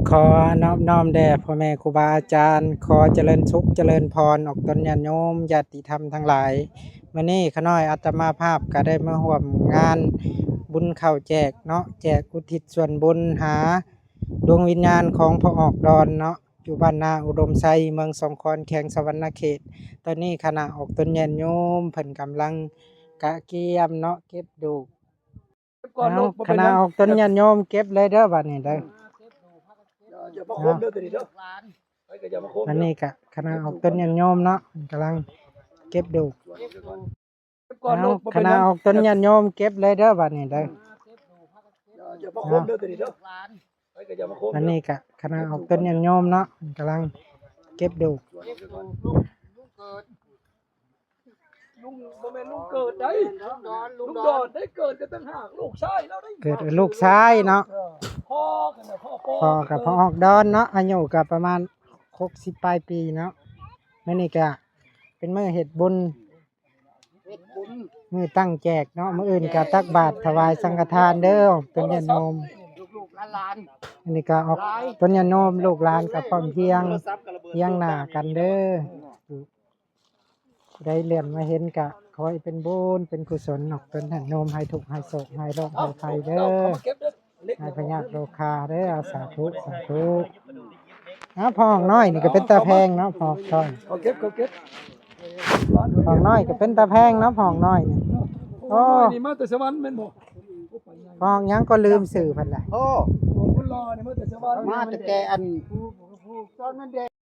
ຂໍນອບນ້ອມແດ່ພໍ່ແມ່ຄູບາອາຈານ, ຂໍຈະເລີນສຸກຈະເລີນພອນອອກຕົນຍາດໂຍມ ຍາດຕິທຳທັງຫຼາຍ. ມື້ນີ້ຂ້ານ້ອຍອາດຕະມາພາບກໍໄດ້ມາຮ່ວມງານບຸນເຂົ້າແຈກເນາະ, ແຈກອຸທິດສ່ວນບຸນຫາດວງວິນຍານຂອງພໍ່ອອກດອນເນາະ, ຢູ່ບ້ານນາອຸດົມໄຊ ເມືອງສອງຄອນ ແຂວງສະຫວັນນະເຂດ. ຕອນນີ້ຄະນະອອກຕົນຍາດໂຍມເພິ່ນກຳລັງກະກຽມເນາະ ເກັບດູກ. ເອົາ ຄະນະອອກຕົນຍາດໂຍມເກັບເລີຍເດີ ບາດນີ້ເດີ. ເອົາ ອັນນີ້ກະຄະນະອອກຕົນຍາດໂຍມເນາະ ເພິ່ນກຳລັງເກັບດູກ. ເອົາ ຄະນະອອກຕົນຍາດໂຍມເກັບເລີຍເດີ ບາດນີ້ເດີ. ເອົາ ອັນນີ້ກະຄະນະອອກຕົນຍາດໂຍມເນາະ ເພິ່ນກຳລັງເກັບດູກ. ລຸງ ບໍ່ແມ່ນລຸງເກີດໃດ໋ ລຸງດອນ ລຸງດອນໄດ້ເກີດກັນຕ່າງຫາກ ລູກຊາຍລາວໄດ໋ ເກີດລູກຊາຍເນາະ. ເອີ ພໍ່ກັນນະ ພໍ່ ພໍ່ກັບພໍ່ອອກດອນເນາະ ອາຍຸກໍປະມານຫົກສິບປາຍປີເນາະ. ມື້ນີ້ກໍເປັນມື້ເຮັດບຸນ ເຮັດບຸນ ມື້ຕັ້ງແຈກເນາະ, ມື້ອື່ນກໍຕັກບາດຖວາຍສັງຄະທານເດີ ອອກຕົນຍາດໂຍມ ລູກໆຫຼານໆ. ອັນນີ້ກໍອອກຕົນຍາດໂຍມ ລູກຫຼານກໍພ້ອມພຽງ ພຽງໜ້າກັນເດີ. ຜູ້ໃດເຫຼື້ອນມາເຫັນກະຂໍໃຫ້ເປັນບຸນເປັນກຸສົນເນາະ ເພິ່ນໃຫ້ໂຍມໃຫ້ທຸກໃຫ້ໂສກໃຫ້ໂລກໃຫ້ໄພເດີ ໃຫ້ພະຍາດໂລຄາເດີ. ສາທຸ ສາທຸ. ອ້າວ ພໍ່ນ້ອຍນີ້ກໍເປັນຕາແພງເນາະ ພໍ່ນ້ອຍ ເຂົາເກັບ ເຂົາເກັບ ພໍ່ນ້ອຍກໍເປັນຕາແພງເນາະ ພໍ່ນ້ອຍນີ້. ໂອ້ ພໍ່ນ້ອຍນີ້ມາແຕ່ສະຫວັນແມ່ນບໍ່? ພໍ່ຫຍັງກໍລືມຊື່ເພິ່ນລະ. ໂອ້ ພໍ່ຄົນຫຼໍ່ນີ້ມາແຕ່ສະຫວັນ ມາແຕ່ ແຕ່ອັນ ຕອນມັນແດງ